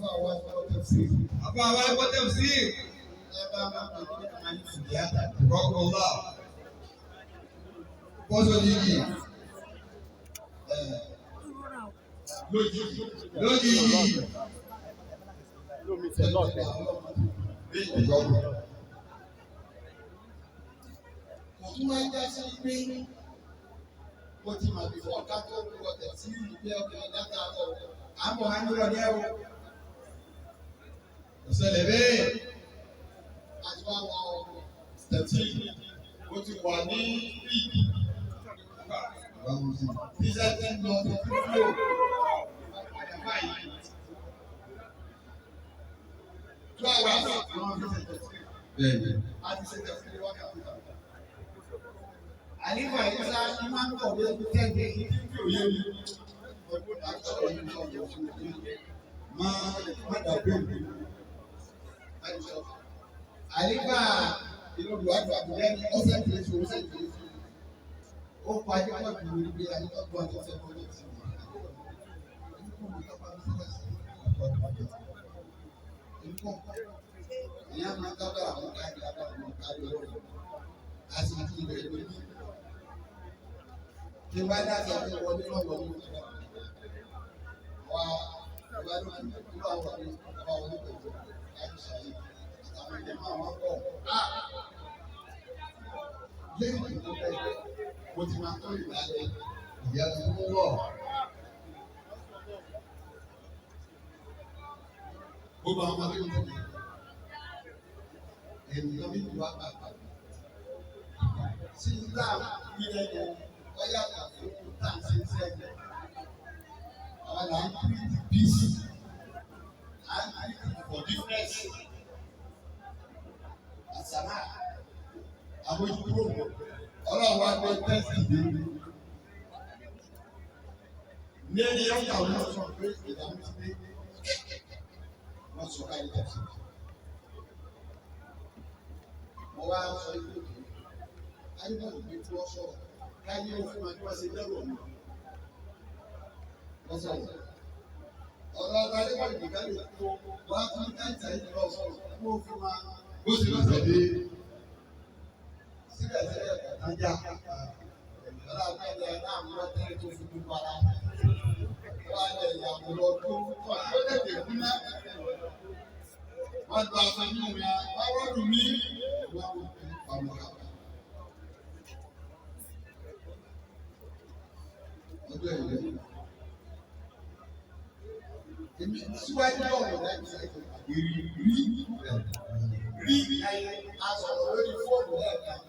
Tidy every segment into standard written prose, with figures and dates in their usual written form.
Àfa wa gbọ́ tẹ̀sí. Àfa wa gbọ́ tẹ̀sí. Ẹ bá máa pè é máa ní fìdíhàtà. Rọ́kùnlá. Bọ́sọ̀ yìí. Lójijì. Lójijì. Kò tún wá já sí pé mo ti mọ̀ bífọ̀ ká tó wọ tẹ̀sí ìgbé ọkùnrin látàárọ̀ àmọ́ á ní rọ̀lẹ́ o. Kò ṣẹlẹ̀ bẹ́ẹ̀. Àti wá wọ tẹ̀sí o ti wà ní bíìkì. Iṣẹ́ ti ń lọ sí fúlò. Àyàfá yìí. 2 hours ni wọ́n fi ṣe tẹ̀sí. Bẹ́ẹ̀ni. A ti ṣe tẹ̀sí wákàtí kan. Àlífà yìí sá ní máa ń kọ̀wé tẹ́gbẹ́ yìí tí ò yé mi. Má dàgbé mi. Àlífà ìlú Buhari Àbújá ní ọ̀sẹ̀ kìí ọ̀sẹ̀ kìí. Ó pàdé pọ̀ jù lórí bí àyíká gbọ́ àti ọ̀sẹ̀ kọ́lé tì. Ìyá máa ń dábàá àwọn káàdì àbáwọn káàdì ọ̀rọ̀. A sì ti ilẹ̀ lórí. Tí bá dá sọ pé wọlé náà wọlé òkúta. Wá ìwà lókè ìlú àwọn wọlé ọba wọlé pẹ̀lú láti ṣàyè. Àtàwọn ìjọba àwọn pọ̀. Lẹ́yìn tó bẹ̀rẹ̀, mo ti máa tó ìlàlẹ̀. Ìyá ti mú wọ̀. Gbogbo àwọn ọmọdé ń tẹ̀lé. Ènìyàn mi ju àgbàgbà. Sí náà wí lẹ́nu, ó yàtọ̀ sí tá à ń ṣe sẹ́yìn. Àwọn là ń create peace. À ń create forgiveness. Àsàmà àmójúkúrò ọlọ́run wá gbé tẹ́sì dé. Ní ẹni ọ̀gá wọn sọ pé ìdààmú ti dé. Wọ́n sọ káyé tẹ̀sí. Mo wá sọ ikú òkè. Ayébọ̀lù gbé tí wọ́n sọ̀rọ̀. Káyé òfin máa tí wọ́n ṣe lẹ́rù ọ̀nà. Wọ́n sọ̀rọ̀. Ọ̀rọ̀ ọ̀gá ayébọ̀lù gbé káyé tó wá fún káyé yìí lọ sọ̀rọ̀. Kó o fi máa Bó ṣe lọ́sẹ̀ dé. síbẹ̀síbẹ̀ kàtàjà. Ọlá àgbẹ̀lẹ̀ náà ń lọ tẹ́lẹ̀ tó fi dúpọ̀ ara. Wọ́n á lẹ̀ ìyàwó lọ tó tó tó tètè kú ná. Wọ́n lu aṣọ inú mi, wọ́n rọ́ọ̀dù mí. Wọ́n rò pé ọmọ kàkà. Ọjọ́ ìlẹ̀. Èmi síwájú ọ̀rọ̀ láti ṣe ìrírí rí ẹyin asọ̀rọ̀ lórí fóònù lẹ́ẹ̀kan.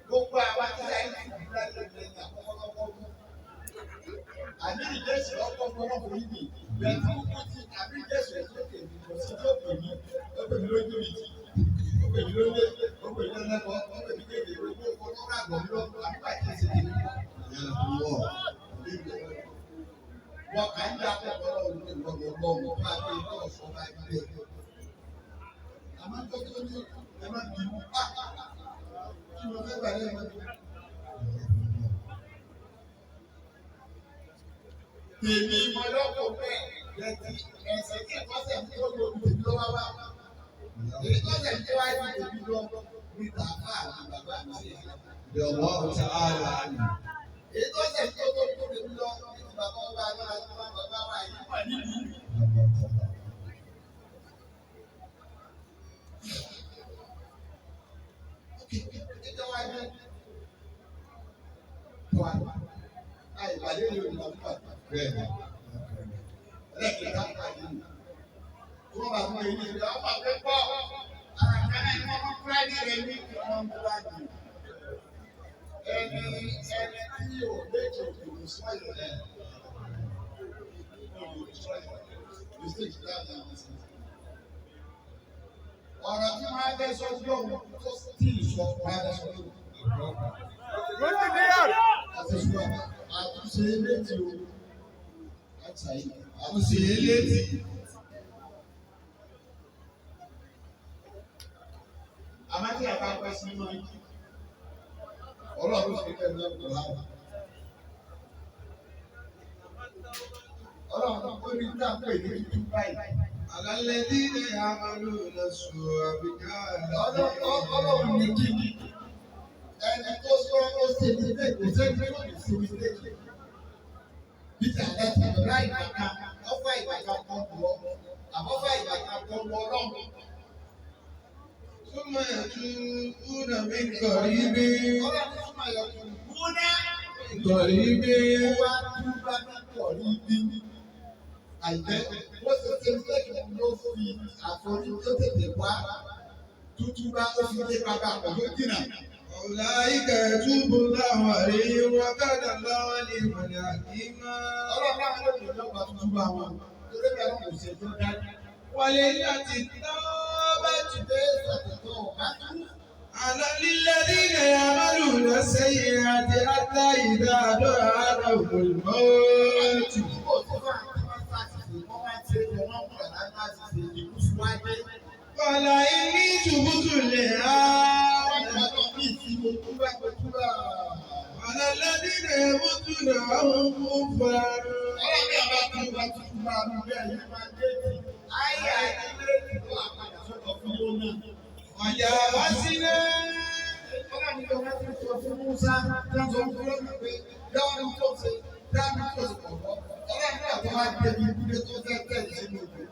Gbogbo àwa tí a ń fi ìdúrà lórí ẹ̀yìn àkọ́kọ́kọ́ kú. Àmì ìjẹ́sì ọkọ̀ fọwọ́ forí mi. Bẹ̀rẹ̀ tí kúkú ti àmì ìjẹ́sì ẹ̀ tó tèmi kò sí tó pè mí. Ó pè mí lójú mi tì. Ó pè mí lóde. Ó pè mí lọ́lẹ́kọ̀ọ́. Ó pè mí kéde. Gbogbo ọkọ̀ àgbọ̀ mi lọ́kọ̀ àbíkà tí èsì tèmi. Ìyá ti mú wọ̀. Wọ́n kà ń dá akẹ́kọ̀ọ́ lọ́wọ́ ní ìwọ̀n lọ́wọ́ bá a gbé ọ̀ṣọ́ bá a gbé. Àmọ́ tó tó ní ẹ má bínú. Kí mo fẹ́ gbà lẹ́yìn mọ́tò. Tèmi mo lọ́kọ̀ bẹ́ẹ̀ lẹ́tí ẹ̀sẹ̀ tí ìkọ́sẹ̀ mi tó gbogbo tèmi lọ́wọ́ wá. Èyí kọ́sẹ̀ mi tó wá ní tèmi lọ ní tàfà àti bàbá mi sí ìyá. Ìyọ̀wọ́ ta'ala anhu. Èyí kọ́sẹ̀ mi tó gbogbo tèmi lọ ní ti bàbá wa ní àti bàbá wa yìí wà nílùú. Ìjọ wa ní wa àìpàdé ní olùdókòwò. Bẹ́ẹ̀ni. Ẹlẹ́kẹ̀ẹ́ta pàdé ní. Tí wọ́n bá fún yín ní ìlú, àwọn pàdé pọ̀. Ara kan náà ni wọ́n mú búrẹ́dì rẹ̀ ní wọ́n búrẹ́dì. Ẹni ẹni tí ò méjì òkùnkùn sọ́yọ̀ ẹ̀. Mistake that na mistake. Ọ̀rọ̀ tí wọ́n á fẹ́ sọ lóhùn tó tí ì sọ wọ́n á fẹ́ sọ lóhùn. Àti sọ àtúnṣe létí o. Àtúnṣe létí. Àmọ́ tí a bá pẹ́ sí máa ń kí. Ọlọ́run fi kẹ́ ní ọ̀pọ̀ láàrín. Ọlọ́run ó ní tá à ń pè ní tútú báyìí. على الذين يعملون السوء بجهالة. Ọlọ́run ní kí ni ẹni tó sọ ó ṣe mistake, kò sẹ́ni tó lè ṣe mistake. Bíta láti ọ̀rá ìgbàka, ọ̀fà ìgbàka kan wọ̀, àbọ̀fà ìgbàka kan wọ̀ ọlọ́run. ثم يتوبون من قريب. Ọlọ́run tún máa yọ kùn gúnná. من قريب. Ó wá túbá púpọ̀ ní ibi. Àìjẹ́ bó ṣe ṣe mistake ló fi àforí tó tètè wá tútúbá ó fi dé bàbá pẹ̀lú jìnnà. أولئك يتوب الله عليهم وكان الله عليما حكيما. Ọlọ́run náà ló lè lọ́gbà tútúbá wọn. Torí bẹ́ẹ̀ kò ṣe tó dájú. ولله التوبة Ṣé ṣàtẹ̀tọ̀ ọ̀bá tú? على للذين يعملون السيئات حتى إذا حضر أحدهم الموت. Kò sí fún àwọn tí wọ́n ṣàṣìṣe, wọ́n máa ń ṣe é wọ́n kúrò láti àṣìṣe ìkú fún wáyé. قال إني تبت الآن. على الذين يموتون وهم كفار. وجاوزنا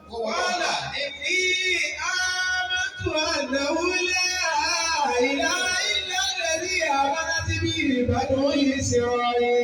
قال إني آمنت أنه لا إله إلا الذي آمنت به بنو إسرائيل.